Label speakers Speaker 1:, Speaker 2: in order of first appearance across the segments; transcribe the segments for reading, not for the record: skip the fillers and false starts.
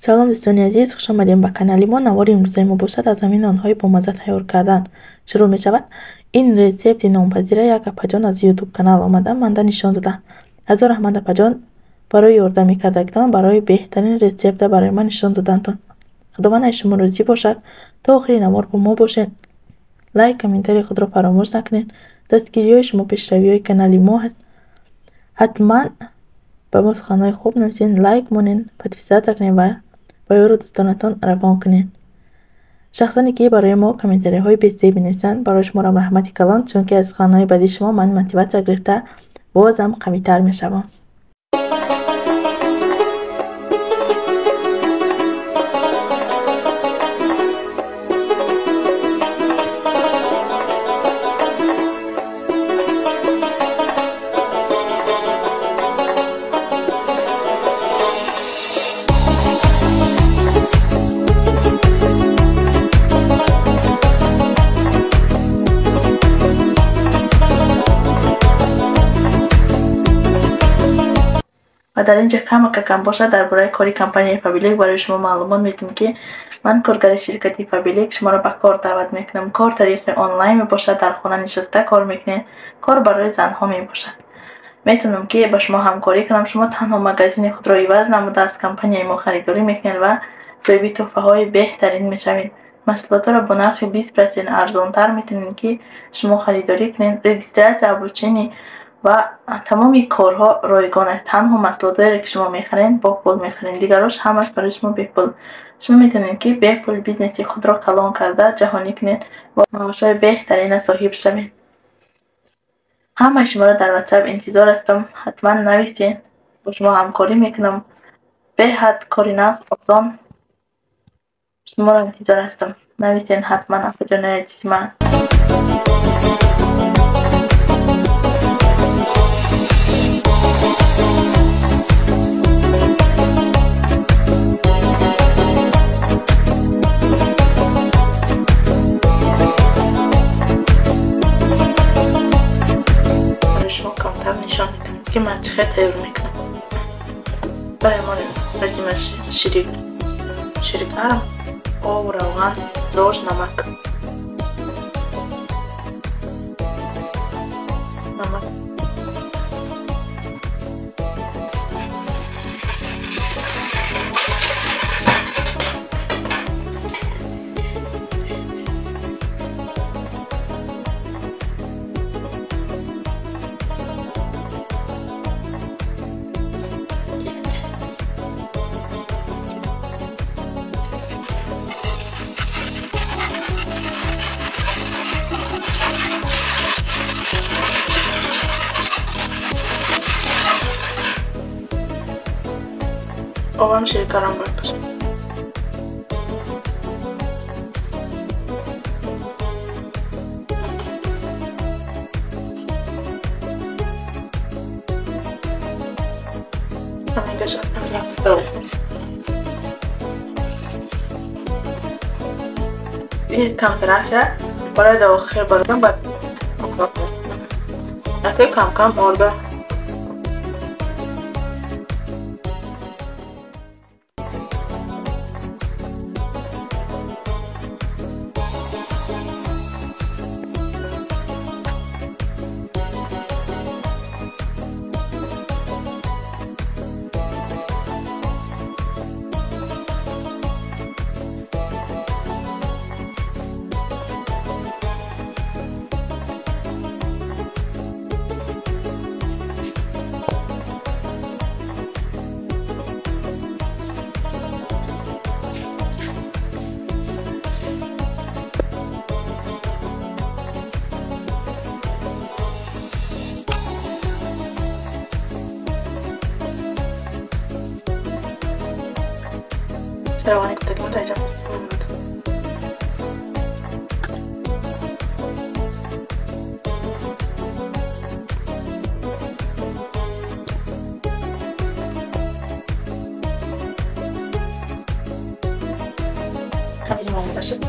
Speaker 1: Салом дӯстони азиз, хуш омадем ба канали мо. Навори имрӯзаи мо бошад аз ҳамин нонҳои бомазза тайёр кардан шурӯъ мешавад. Ин рецепти нонпазира як апаҷон аз ютуб канал омада манда нишон дода. Ҳазор раҳмат апаҷон барои ёрдами кардагитон, барои беҳтарин рецепта барои ман нишон додантон. Худованд аз шумо розӣ бошад. То охири навор бо мо бошед. Лайк, комментарии худро фаромӯш накунед. Дастгириҳои шумо пешравиҳои канали мо ҳаст. Ҳатман ба мо суханҳои хуб нависед, лайк монед, подписаться кунед ва ба ёру дӯстонатон равон кунед. Шахсоне ки барои мо комментариҳои бесеб менависанд, барои шуморо раҳмати калон, чунки аз суханҳои бади шумо ман мотиватсия гирифта бозам қавитар мешавам. Ва дар ин ҷо камака-кам бошад дар бораи кори компанияи Фаберлик барои шумо маълумот медиҳем, ки ман коргари ширкати Фаберлик шуморо ба кор даъват мекунам. Кор тариқи онлайн мебошад, дар хона нишаста кор мекунед. Кор барои занҳо мебошад. Метавонам ки ба шумо ҳамкорӣ кунам. Шумо танҳо магазини худро иваз намуда аз компанияи мо харидорӣ мекунед ва соҳиби тӯҳфаҳои беҳтарин мешавед. Маҳсулотро бо нархи 20% арзонтар метавонед ки шумо харидорӣ кунед. Регистрация, обучение ва тамоми корҳо ройгон аст. Танҳо маҳсулотҳоеро ки шумо мехаред бо пул мехаред, дигарош ҳамаш барои шумо бепул. Шумо метавонед ки бепул бизнеси худро калон карда ҷаҳонӣ кунед ва маошҳои беҳтарина соҳиб шавед. Ҳамаи шуморо дар WhatsApp интизор ҳастам. Ҳатман нависед, бо шумо ҳамкорӣ мекунам. Беҳад кори нағз, осон. Шуморо интизор ҳастам. Нависед ҳатман, апаҷонои азизи ман. Ки ман чӣ хел тайёр мекунам. Барои мо лозим аст шири гарм, об, равған, дрож, намак. Намак. Обам шири гарм бояд бошад. Ин камтараша барои дар охир бароям бад кам-кам орда. Равани кутакимо таҷамус. Хамири омода шуд.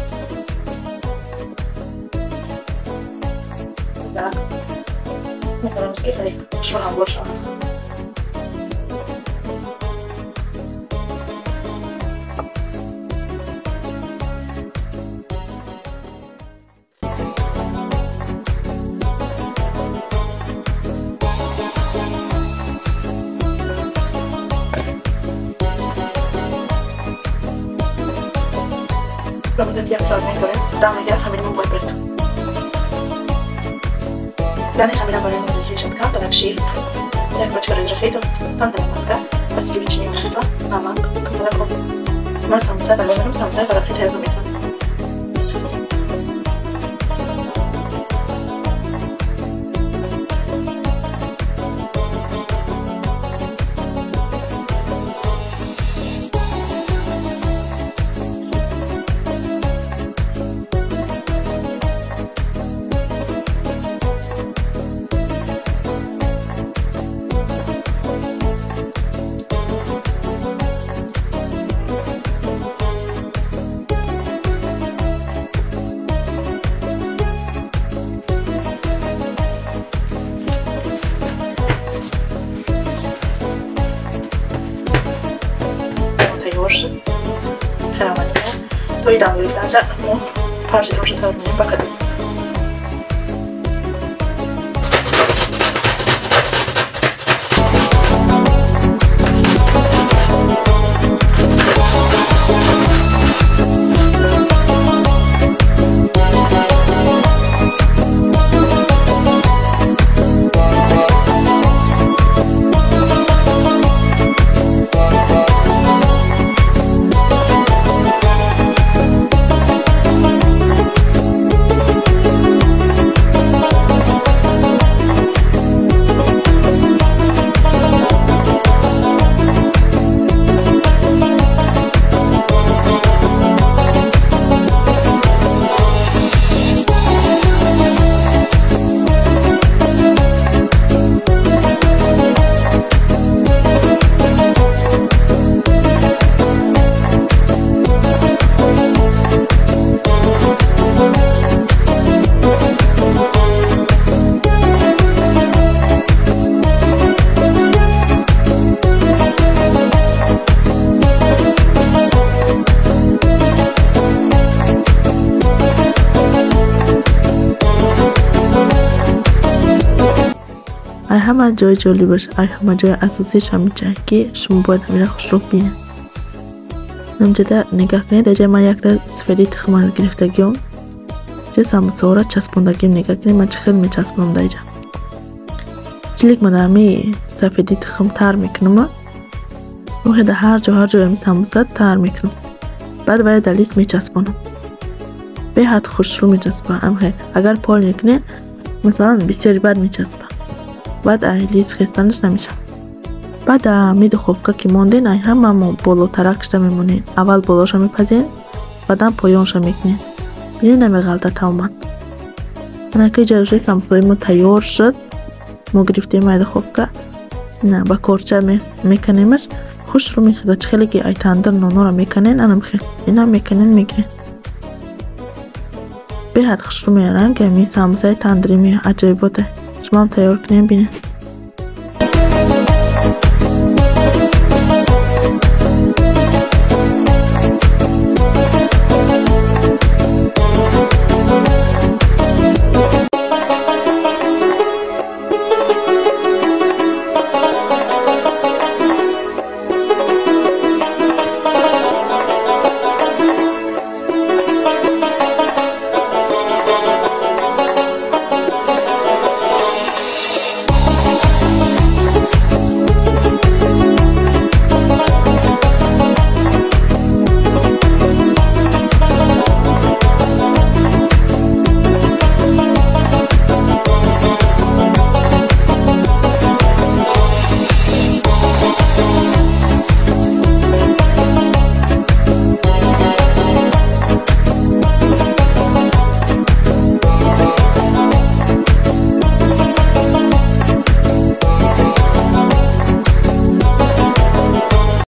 Speaker 1: Так. Мехоҳам ки хеле хушрӯ ҳам бошад. Ба муддати 1 соат мегузорем. Дам мегирад, хамири мо бояд бирасад. Дар хамира барои мо лозим мешавад камтарак шир, як пачка разрыхлитель, камтарак маска ва сливочное масло, намак, камтарак об. Ман самбуса тайёр мекунам, самбусаи варақӣ тайёр мекунам. То и дам гирифтанша мо фарши тайёр мекунем ба каду. Ай ҳама ҷои ҷолибаш, ай ҳама ҷои асосиш ҳаминҷа ки шумо бояд ҳамира хушрӯ бинед. Ҳаминҷода нигоҳ кунед, дар ҷои ман якта сафеди тухма гирифтагиём. Ҷа самбусаҳоро часпондагием, нигоҳ кунед ман чӣ хел мечаспонам дар инҷа. Чилик ман дар ҳамин сафеди тухм тар мекунам. Рӯҳе дар ҳар ҷо ҳар ҷои ҳамин самбуса тар мекунам. Баъд вая дар лист мечаспонам. Беҳад хушрӯ мечаспа. Агар пол мекунед, масалан бисёри бад мечаспа. Баъд ай лист хестанаш намешавад. Баъд ами духовка ки монден, ай ҳама болотарак шуда мемонед. Аввал болоша мепазен, баъдан поёнша мекунед. Бинед намеғалта тамоман. Анака иҷа уже самбусаҳои мо тайёр шуд. Мо гирифтем ай духовка. На ба корча меканемаш, хушрӯ мехезад. Чӣ хеле ки ай тандир нонора меканен, анам хел. Инам меканен мегирен. Беҳад хушрӯ меяд ранги ҳамин самбусаи тандири меяд. Аҷоиботе. Шумоам тайёр кунед бинед.